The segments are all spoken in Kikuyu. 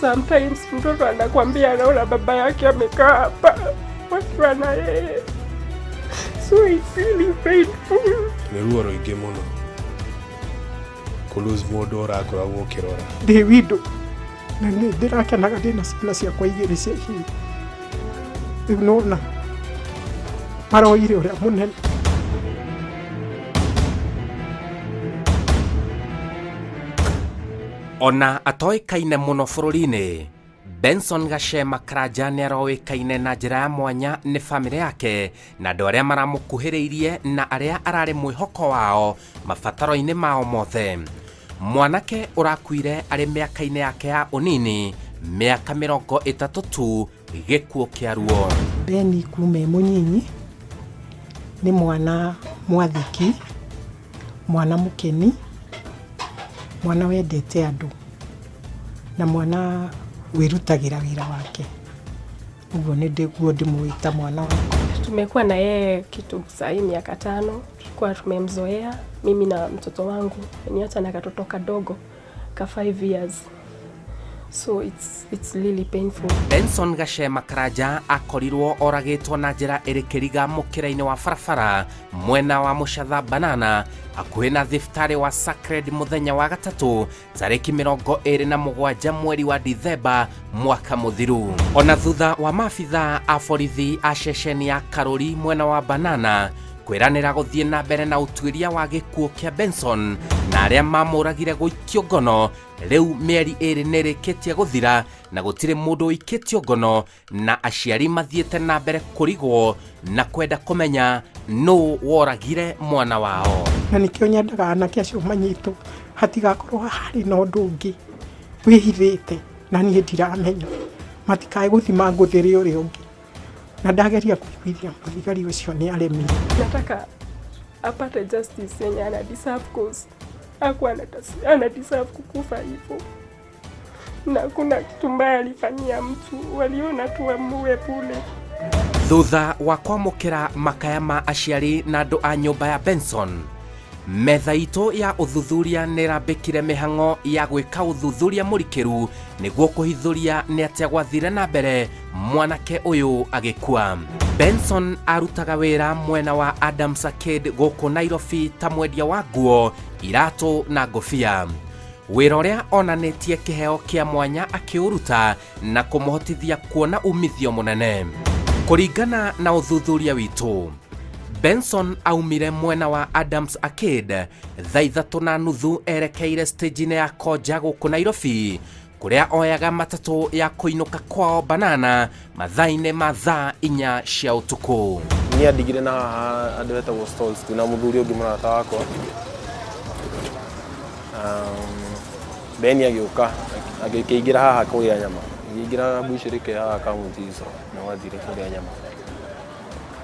Sometimes mtoto anakwambia anaona baba yake amekaa hapa wakiwa na yeye, so it's really painful. Nĩ ruo rũingĩ mũno kũ lose mũndũ ũrakoragwo ũkĩrora. Ndĩ windo na nĩ ndĩrakenaga ndĩna ciana ciakwa igĩrĩ cia ihĩĩ, rĩu nona maroire ũrĩa mũnene. Ona atoĩkaine mũno bũrũri-inĩ, Benson Gachema Karanja nĩ aroĩkaine na njĩra ya mwanya nĩ bamĩrĩ yake na andũ arĩa maramũkuhĩrĩirie na arĩa ararĩ mwĩhoko wao mabataro-inĩ mao mothe. Mwanake ũrakuire arĩ mĩaka-inĩ yake ya ũnini, mĩaka 30 tu, gĩkuũ kĩa ruo. Beni kuma e mũnyinyi nĩ mwana mwathĩki, mwana mũkeni, mwana wendete andũ na mwana wĩrutagĩra wĩra wake. Ũguo nĩguo ndĩmũĩ ta mwana wakwa. Tumekuwa na yeye kitu sahii miaka 5, tulikuwa tumemzoea mimi na mtoto wangu, ni hata na katoto kadogo ka 5 years. So it's really painful. Benson Gachema Karanja akorirwo oragĩtwo na njĩra ĩrĩ kĩriga mũkĩra-inĩ wa barabara mwena wa Mũcatha Banana hakuhĩ na thibitarĩ wa Sacred mũthenya wa gatatũ tarĩki 27 mweri wa Dithemba mwaka mũthiru. Ona thutha wa maabitha a borithi a ceceni ya Karuri mwena wa Banana kwĩranĩra gũthiĩ na mbere na ũtuĩria wa gĩkuũ kĩa Benson na arĩa mamũragire gũikio ngono, rĩu mĩeri 2 nĩrĩkĩtie gũthira na gũtirĩ mũndũ ũikĩtio ngono na aciari mathiĩte na mbere kũrigwo na kwenda kũmenya nũ woragire mwana wao. Na nĩkĩo nyendaga anake acio manyitwo, hatigakorwo harĩ na ũndũ ũngĩ wĩhithĩte na niĩ ndiramenya, matikae gũthima ngũthĩre ũrĩa ũngĩ. Na ndageria kũiguithia mũthigari ũcio nĩ aremire. Nataka apate justice yenye ana deserve, cause hakuwa ana deserve kukufa hivyo. Na kuna kitu mbaya alifanyia mtu, waliona tu wamuue bure. Thutha wa kwamũkĩra makaya ma aciari na andũ a nyũmba ya Benson, metha itũ ya ũthuthuria nĩrambĩkire mĩhang'o ya gwĩka ũthuthuria mũrikĩru nĩguo kũhithũria nĩ atĩa gwathire na mbere mwanake ũyũ agĩkua. Benson arutaga wĩra mwena wa Adams Arcade gũkũ Nairobi ta mwendia wa nguo, iratũ na ngũbia. Wĩra ũrĩa onanĩtie kĩheo kĩa mwanya akĩũruta na kũmũhotithia kuona umithio mũnene. Kũringana na ũthuthuria witũ, Benson aumire mwena wa Adams Arcade thaa 3:30 erekeire stage-inĩ ya Koja gũkũ Nairobi, kũrĩa oyaga matatũ ya kũinũka kwao Banana mathaa-inĩ ma thaa 4 cia ũtukũ. Niĩ andigire na haha andũ etagwo Stalls twĩna mũthuri ũngĩ mũrata wakwa. Ben agĩũka agĩkĩingĩra haha kũrĩa nyama, agĩingĩra mbucĩrĩ ke haha ka Mutiso na wathire kũrĩa nyama.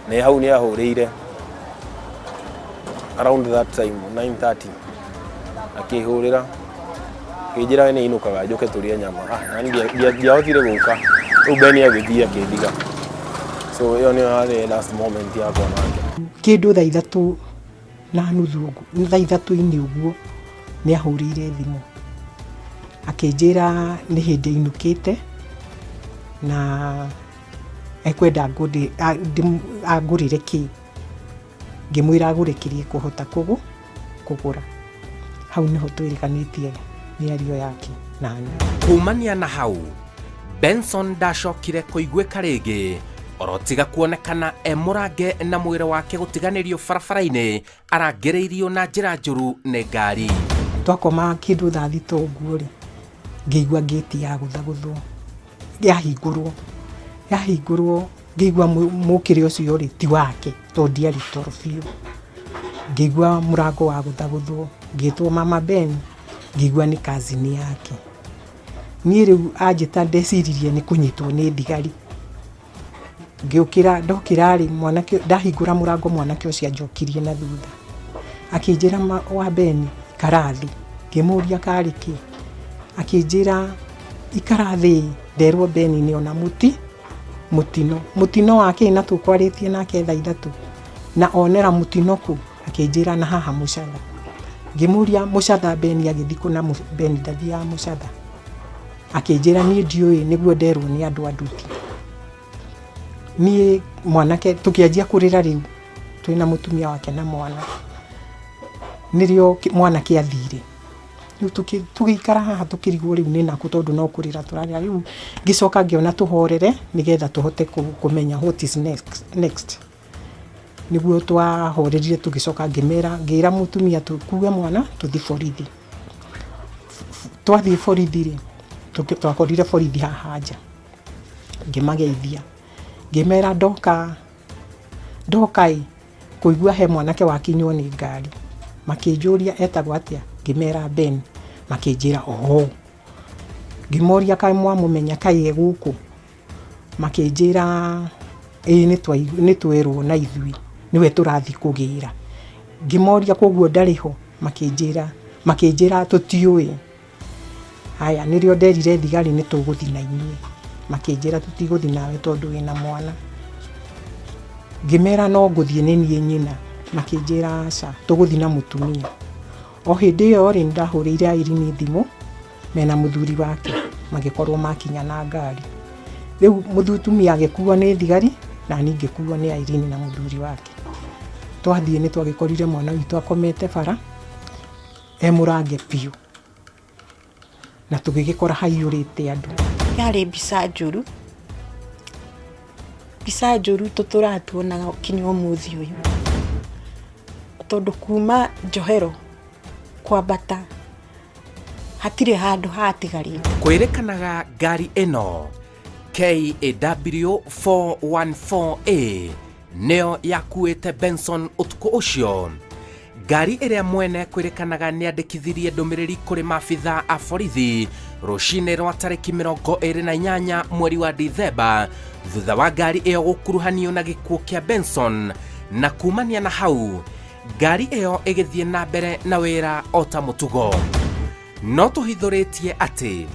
Na hau nĩ ahũrĩire around that time 9:30 akĩhũrĩra akĩnjĩra we nĩ ainũkaga njũke tũrĩe nyama. Na ndiahotire gũka, rĩu Ben agĩthiĩ akĩndiga. So ĩyo nĩyo yarĩ last moment yakwa nake. Kĩndũ thaa 3:30 ũguo, thaa 3-inĩ ũguo nĩ ahũrĩire thimũ akĩnjĩra nĩ hĩndĩ ainũkĩte na ekwenda angũrĩre kĩ. Ngĩmwĩra agũre kĩrĩa ekũhota kũgũra. Hau nĩho twĩrĩkanĩtie mĩario yake nani. Kumania na hau, Benson ndacokire kũiguĩka rĩngĩ oro tiga kuonekana e mũrange na mwĩrĩ wake gũtiganĩrio barabara-inĩ arangĩrĩirio na njĩra njũru nĩ ngari. Twakoma kĩndũ thaa 6 ũguo rĩ, ngĩigua ngĩti ya gũthagũthwo yahingũrwo, yahingũrwo ngĩigua mũkĩrĩ ũcio rĩ ti wake tondũ ndiarĩ toro biũ. Ngĩigua mũrango wa gũthagũthwo, ngĩtwo mama Ben, ngĩigua nĩ cousin yake. Niĩ rĩu anjĩta ndeciririe nĩ kũnyitwo nĩ thigari. Ngĩũkĩra, ndokĩra rĩ, mwanake ndahingũra mũrango mwanake ũcio anjokirie na thutha. Akĩnjĩra wa Ben ikara thĩ. Ngĩmũria karĩ kĩ? Akĩnjĩra ikara thĩ, nderwo Ben nĩ ona mũtino. Mũtino wa kĩ na tũkwarĩtie nake thaa 3 na onera mũtino kũ? Akĩnjĩra na haha Mũcatha. Ngĩmũria Mũcatha Ben agĩthiĩ kũ na Ben ndathiaga Mũcatha. Akĩnjĩra niĩ ndiũĩ, nĩguo nderwo nĩ andũ a nduthi. Niĩ mwanake tũkĩanjia kũrĩra rĩu twĩna mũtumia wake na mwana, nĩrĩo mwanake athire. Rĩu tũgĩikara haha tũkĩrigwo rĩu nĩ nakũ tondũ no kũrĩra tũrarĩra. Rĩu ngĩcoka ngĩona tũhorere nĩgetha tũhote kũmenya what is next. Nĩguo twahorerire tũgĩcoka ngĩmera, ngĩra mũtumia tũkue mwana tũthiĩ borithi. Twathiĩ borithi rĩ, twakorire borithi haha nja, ngĩmageithia, ngĩmera ndoka ndoka ĩ kũigua he mwanake wakinywo nĩ ngari. Makĩnjũria etagwo atĩa, ngĩmera Ben, makĩnjĩra oho. Ngĩmoria kaĩ mwamũmenya kaĩ e gũkũ? Makĩnjĩra ĩĩ nĩ twerwo na ithuĩ nĩwe tũrathiĩ kũgĩra. Ngĩmoria koguo ndarĩ ho? Makĩnjĩra tũtiũĩ. Haya nĩrĩo nderire thigari nĩ tũgũthiĩ na inyuĩ. Makĩnjĩra tũtigũthiĩ nawe tondũ wĩna mwana. Ngĩmera no ngũthiĩ nĩ niĩ nyina. Makĩnjĩra aca tũgũthiĩ na mũtumia. O hĩndĩ ĩyo rĩ, nĩ ndahũrĩire Irene thimũ mena mũthuri wake magĩkorwo makinya na ngari. Rĩu mũtumia agĩkuo nĩ thigari na niĩ ngĩkuo nĩ Irene na mũthuri wake. Twathiĩ nĩ twagĩkorire mwana witũ akomete bara e mũrange biũ na tũgĩgĩkora haiyũrĩte andũ. Yarĩ mbica njũru, mbica njũru tũtũraga tuonaga kinya ũmũthĩ ũyũ, tondũ kuma njohero kwambata hatirĩ handũ hatigarĩte. Kwĩrĩkanaga ngari ĩno KAW 414A nĩyo yakuĩte Benson ũtukũ ũcio. Ngari ĩrĩa mwene kwĩrĩkanaga nĩ andĩkithirie ndũmĩrĩri kũrĩ maabitha a borithi rũcinĩ rwa tarĩki 28 mweri wa Dithemba thutha wa ngari ĩyo gũkuruhanio na gĩkuũ kĩa Benson, na kumania na hau ngari ĩyo ĩgĩthiĩ na mbere na wĩra o ta mũtugo. No tũhithũrĩtie atĩ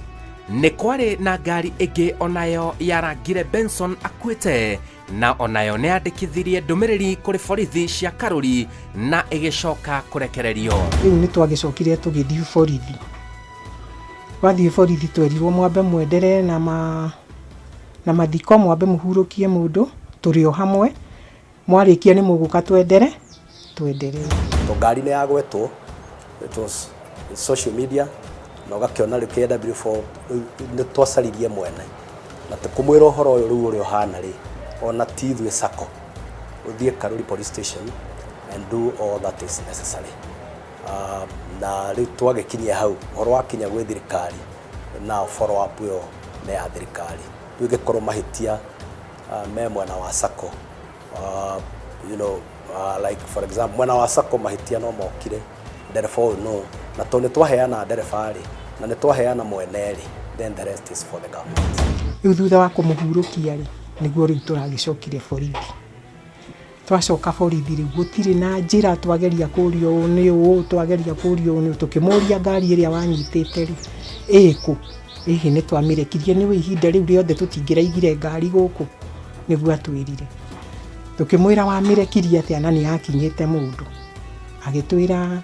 nĩ kwarĩ na ngari ĩngĩ onayo yarangire Benson akuĩte, na onayo nĩ yandĩkithirie ndũmĩrĩri kũrĩ borithi cia Karuri na ĩgĩcoka kũrekererio. Rĩu nĩ twagĩcokire tũgĩthiĩ borithi. Twathiĩ borithi twerirwo mwambe mwenderee na mathiko, mwambe mũhurũkie mũndũ, tũrĩ o hamwe, mwarĩkia nĩ mũgũka twendere twenderee. To ngari nĩ yagwetwo, it was social media, na ũgakĩona rĩu KW4 nĩ twacaririe mwene na tũkũmwĩra ũhoro ũyũ rĩu ũrĩa ũhana rĩ, ona ti ithuĩ sacco, ũthiĩ Karuri police station and do all that is necessary. Na rĩu twagĩkinyia hau, ũhoro wakinya gwĩ thirikari, now follow up ĩyo nĩ ya thirikari. Rĩu ĩngĩkorwo mahĩtia me mwena wa sacco, like for example mwena wa sacco mahĩtia no mokire ndereba ũyũ no, na tondũ nĩ twaheana ndereba rĩ, na nĩ twaheana mwene rĩ, then the rest is for the government. Rĩu thutha wa kũmũhurũkia rĩ, nĩguo rĩu tũragĩcokire borithi. Twacoka borithi rĩu gũtirĩ na njĩra, twageria kũria ũũ nĩ ũũ, twageria kũria ũũ nĩ ũũ, tũkĩmũria ngari ĩrĩa wanyitĩte rĩ ĩkũ? Ĩhĩ nĩ twamĩrekirie, nĩũĩ ihinda rĩu rĩothe tũtingĩraigire ngari gũkũ, nĩguo atwĩrire. Tũkĩmwĩra wamĩrekirie atĩa na nĩ yakinyĩte mũndũ? Agĩtwĩra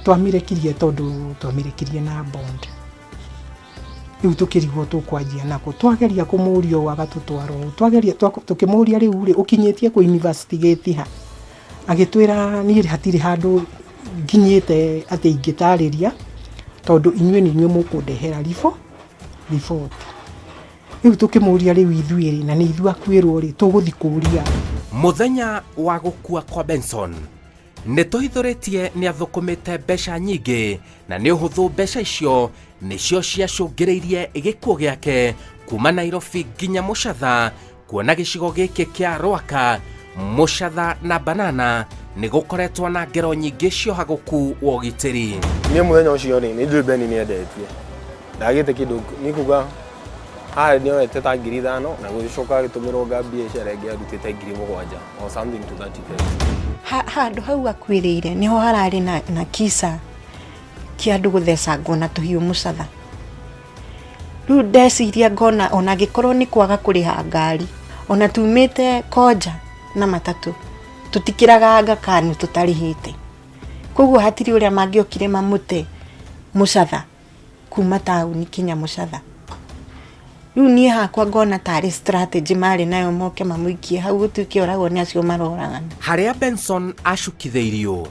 twamĩrekirie tondũ twamĩrekirie na bond. Rĩu tũkĩrigwo tũkwanjia nakũ, twageria kũmũria ũũ agatũtwara ũũ, twageria tũkĩmũria rĩu rĩ, ũkinyĩtie kũ investigate ha? Agĩtwĩra niĩ hatirĩ handũ nginyĩte atĩ ingĩtarĩria tondũ inyuĩ nĩ inyuĩ mũkũndehera riboti. Rĩu tũkĩmũria rĩu ithuĩ rĩ, na nĩ ithuĩ akuĩrwo rĩ, tũgũthiĩ kũria. Mũthenya wa gũkua kwa Benson nĩ tũhithũrĩtie nĩ athũkũmĩte mbeca nyingĩ, na nĩ ũhũthũ mbeca icio nĩcio ciacũngĩrĩirie gĩkuũ gĩake kuma Nairobi nginya Mũcatha, kuona gĩcigo gĩkĩ kĩa Rwaka, Mũcatha na Banana nĩ gũkoretwo na ngero nyingĩ ciohagũku wa ũgitĩri. Niĩ mũthenya ũcio rĩ, nĩ njũĩ Beni nĩ endetie, ndagĩte kĩndũ nĩ kuga haha nĩ oete ta 5,000 na gũgĩcoka agĩtũmĩrwo nga biacara ĩngĩ arutĩte 7,000 or something to that effect. Handũ hau akuĩrĩire nĩho hararĩ na kisa kĩa andũ gũthecangwo na tũhiũ mũcatha. Rĩu ndeciria ngona ona angĩkorwo nĩ kwaga kũrĩha ngari, ona tumĩte Konja na matatũ, tũtikĩraga Aga Khan tũtarĩhĩte. Koguo hatirĩ ũrĩa mangĩokire mamũte mũcatha. Kuma taũni kinya Mũcatha. Rĩu niĩ hakwa ngona tarĩ strategy marĩ nayo moke mamũikie hau gũtuĩke oragwo nĩ acio maroragana. Harĩa Benson acukithĩirio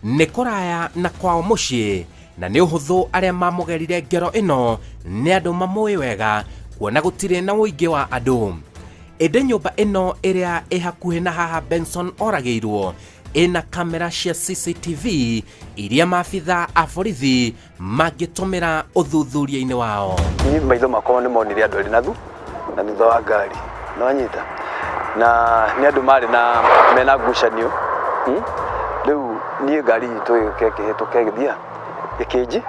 nĩ kũraya na kwao mũciĩ na nĩ ũhũthũ arĩa mamũgerire ngero ĩno nĩ andũ mamũĩ wega kuona gũtirĩ na ũingĩ wa andũ. Ĩndĩ nyũmba ĩno ĩrĩa ĩ hakuhĩ na haha Benson oragĩirwo ĩna kamera cia CCTV iria maabitha a borithi mangĩtũmĩra ũthuthuria-inĩ wao. Niĩ maitho makwa nĩ monire andũ erĩ na thu na thutha wa ngari nĩwanyita na nĩ andũ marĩ na mena ngucanio Rĩu niĩ ngari itũ ĩgĩũka ĩkĩhĩtũka ĩgĩthiĩ ĩkĩnji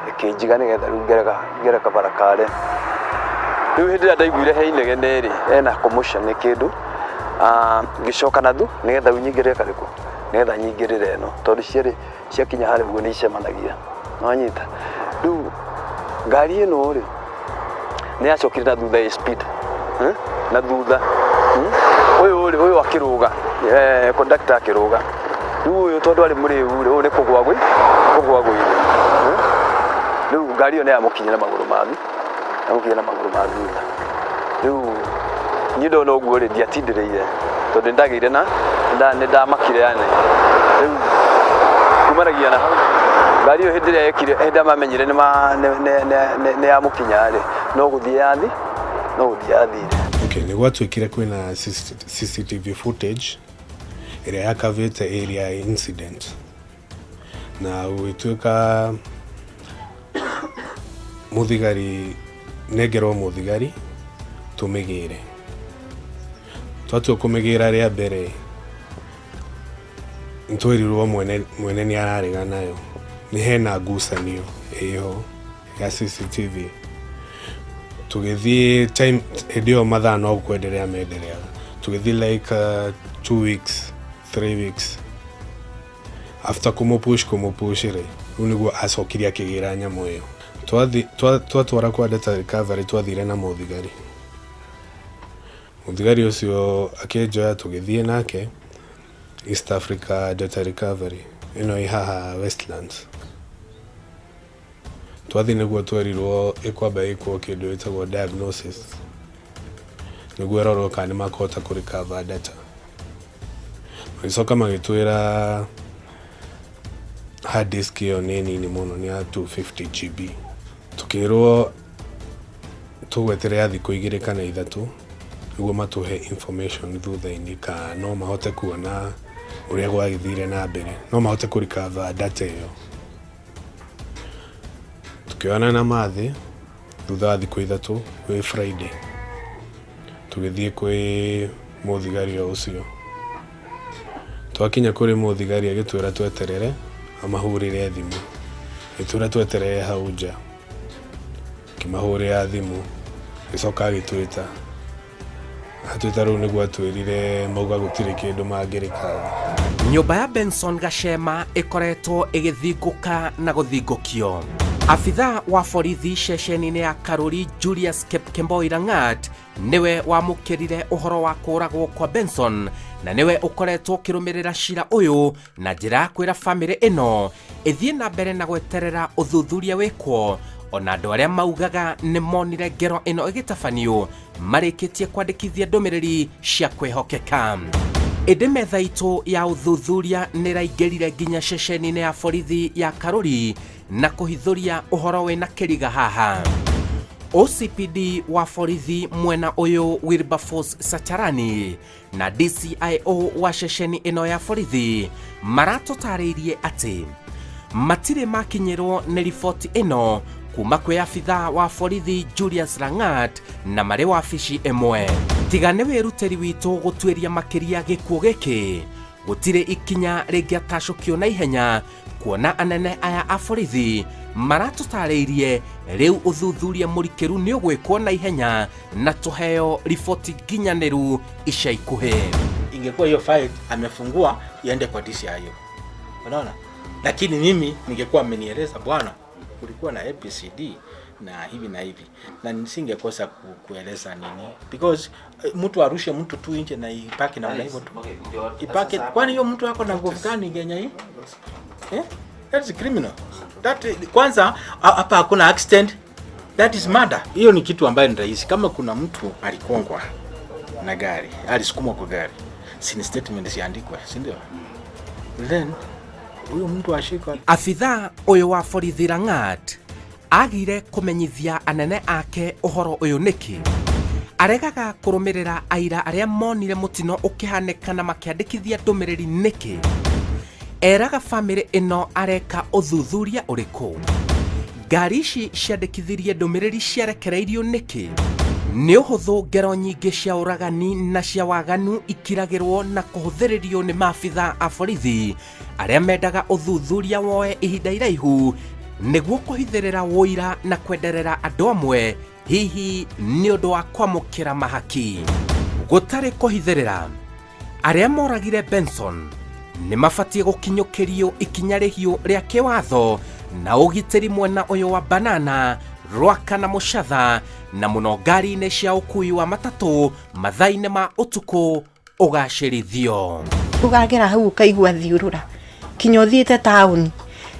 ĩkĩnjiga nĩgetha rĩu ngereka ngereka bara kare. Rĩu hĩndĩ ĩrĩa ndaiguire he inegene rĩ, hena commotion nĩ kĩndũ, ngĩcoka na thu nĩgetha rĩu nyingĩrĩre karĩkũ, nĩgetha nyingĩrĩre ĩno tondũ cierĩ ciakinya harĩa ũguo nĩ icemanagia nĩwanyita rĩu ngari ĩno rĩ nĩ yacokire na thutha ĩ speed eh? Na thutha Ũyũ rĩ, ũyũ akĩrũga, conductor akĩrũga. Rĩu ũyũ tondũ arĩ mũrĩu rĩ, ũyũ nĩ kũgwa agũi kũgwa agũire, eh? Rĩu ngari ĩyo nĩ yamũkinyire magũrũ ma yamũkinyire na magũrũ ma thutha. Rĩu niĩ ndona ũguo rĩ, ndiatindĩrĩire tondũ nĩ ndagĩire na nĩ ndamakire yani. Rĩu kumanagia na hau ngari ĩyo hĩndĩ ĩrĩa yekire, hĩndĩ ĩrĩa mamenyire nĩ yamũkinya rĩ, no gũthiĩ yathi no gũthiĩ yathire. Okay, nĩ gwatuĩkire kwĩna CCTV footage ĩrĩa yakavĩte area ya incident na gũgĩtuĩka mũthigari nengerwo mũthigari tũmĩgĩre. Twatua kũmĩgĩra rĩa mbere nĩtwerirwo mwene mwene nĩ ararega nayo, nĩ hena ngucanio ĩho ya CCTV. Tũgĩthiĩ time hĩndĩ ĩyo mathaa no kwenderea mendereaga, tũgĩthiĩ like 2 weeks, 3 weeks after kũmũpush kũmũpush rĩ, rĩu nĩguo acokire akĩgĩra nyamũ ĩyo. Twatwara kwa data recovery, twathire na mũthigari. Mũthigari ũcio akĩnjoya tũgĩthiĩ nake East Africa Data Recovery ĩno ĩ haha Westlands. Twathiĩ nĩguo twerirwo ĩkwamba ĩkwo kĩndũ gĩtagwo diagnosis nĩguo ĩrorwo kana nĩ makũhota kũ recover data. Magĩcoka magĩtwĩra hard disk ĩyo nĩ nini mũno, nĩ ya 250 GB. Tũkĩrwo tũgweterera thikũ 2 kana 3 nĩguo matũhe information thutha-inĩ kana no mahote kuona ũrĩa gwagĩthire na mbere, no mahote kũ recover data ĩyo. Tũkĩoyana na mathĩ thutha wa thikũ 3 gwĩ Friday, tũgĩthiĩ kwĩ mũthigari o ũcio. Twakinya kũrĩ mũthigari agĩtwĩra tweterere amahũrĩre thimũ. Agĩtwĩra tweterere hau nja. Akĩmahũrĩra thimũ, agĩcoka agĩtwĩta. Atwĩta rĩu nĩguo atwĩrire mauga gũtirĩ kĩndũ mangĩrĩkaga. Nyũmba ya Benson Gachema ĩkoretwo ĩgĩthingũka na gũthingũkio. Abithaa wa borithi ceceni-inĩ ya Karuri Julius Kipkemboi Langat nĩwe wamũkĩrire ũhoro wa kũragwo kwa Benson na nĩwe ũkoretwo ũkĩrũmĩrĩra cira ũyũ na njĩra ya kwĩra famĩlĩ ĩno ĩthiĩ na mbere na gweterera ũthuthuria wĩkwo, ona andũ arĩa maugaga nĩ monire ngero ĩno ĩgĩtabanio marĩkĩtie kwandĩkithia ndũmĩrĩri cia kwĩhokeka. Ĩndĩ metha itũ ya ũthuthuria nĩ ĩraingĩrire nginya ceceni-inĩ ya borithi ya Karuri na kũhithũria ũhoro wĩna kĩriga haha. OCPD wa borithi mwena ũyũ Wilberforce Sacharani na DCIO wa ceceni ĩno ya borithi maratũtarĩirie atĩ matirĩ makinyĩrwo nĩ riboti ĩno kuma kwĩ abithaa wa borithi Julius Langat na marĩ wabici ĩmwe. Tiga nĩ wĩrutĩri witũ gũtuĩria makĩria gĩkuũ gĩkĩ, gũtirĩ ikinya rĩngĩatacũkio na ihenya kuona anene aya a borithi maratũtarĩirie rĩu ũthuthuria mũrikĩru nĩ ũgwĩkwo na ihenya na tũheo riboti nginyanĩru ica ikuhĩ. Ingekuwa hiyo file amefungua iende kwa DCIO, unaona. Lakini mimi ningekuwa amenieleza, bwana, kulikuwa na ABCD na hivi na hivi, na nisingekosa kueleza nini, because mtu arushe mtu tu nje na ipaki namna hivyo tu ipaki. Kwani hiyo mtu ako na nguvu gani Kenya hii, eh? That's criminal. That kwanza hapa hakuna accident. That is murder. Hiyo ni kitu ambayo ni rahisi. Kama kuna mtu alikongwa na gari, alisukumwa kwa gari, si ni statement siandikwe, si ndio? Then huyo mtu ashikwe. Abithaa ũyũ wa borithi Lang'at agire kũmenyithia anene ake ũhoro ũyũ nĩkĩ? Aregaga kũrũmĩrĩra aira arĩa monire mũtino ũkĩhanĩka na makĩandĩkithia ndũmĩrĩri nĩkĩ? Eraga bamĩrĩ ĩno areka ũthuthuria ũrĩkũ? Ngari ici ciandĩkithirie ndũmĩrĩri ciarekereirio nĩkĩ? Nĩ ũhũthũ ngero nyingĩ cia ũragani na cia waganu ikiragĩrwo na kũhũthĩrĩrio nĩ maabitha a borithi arĩa mendaga ũthuthuria woe ihinda iraihu nĩguo kũhithĩrĩra ũira na kwenderera andũ amwe hihi nĩ ũndũ wa kwamũkĩra mahaki. Gũtarĩ kũhithĩrĩra, arĩa moragire Benson nĩ mabatiĩ gũkinyũkĩrio ikinya rĩhiũ rĩa kĩwatho na ũgitĩri mwena ũyũ wa Banana, Rwaka na Mũcatha, na mũno ngari-inĩ cia ũkui wa matatũ mathaa-inĩ ma ũtukũ ũgacĩrithio. Ũgagera hau ũkaigua thiũrũra kinya ũthiĩte taũni,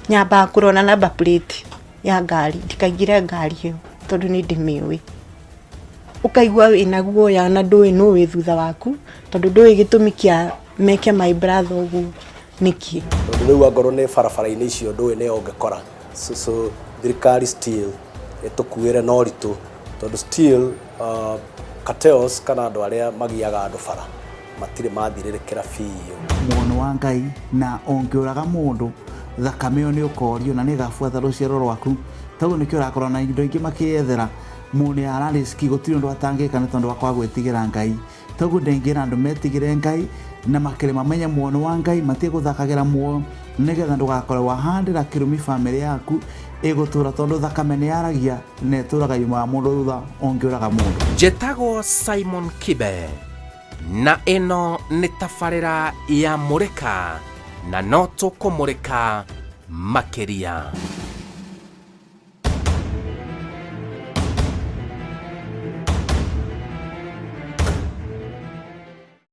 nyambaga kũrora number plate ya ngari ndikaingĩre ngari ĩyo tondũ nĩ ndĩmĩũĩ. Ũkaigua wĩna guoya na ndũĩ nũ wĩ thutha waku tondũ ndũĩ gĩtũmi kĩa meke my brother ũguo nĩkĩ. Tondũ rĩu angorwo nĩ barabara-inĩ icio ndũĩ nĩ ũngĩkora. So thirikari still ĩtũkuĩre na ũritũ tondũ still cartels kana andũ arĩa magiaga andũ bara matirĩ mathirĩrĩkĩra biũ. Muono wa Ngai na ũngĩũraga mũndũ thakame ĩyo nĩ ũkorio na nĩ ĩgabuata rũciaro rwaku. Toguo nĩkĩo ũrakora na indo ingĩ makĩyethera mũndũ nĩ ara risk gũtirĩ ũndũ atangĩka nĩ tondũ wa kwaga gwĩtigĩra Ngai. Toguo ndĩngĩra andũ metigĩre Ngai na makĩrĩ mamenye muono wa Ngai matige gũthakagĩra muoyo nĩgetha ndũgakore wahandĩra kĩrumi bamĩrĩ yaku ĩgũtũra tondũ thakame nĩ yaragia na ĩtũraga yumaga mũndũ thutha ũngĩũraga mũndũ. Njĩtagwo Simon Kibe na ĩno nĩ tabarĩra ya Mũrĩka na no tũkũmũrĩka makĩria.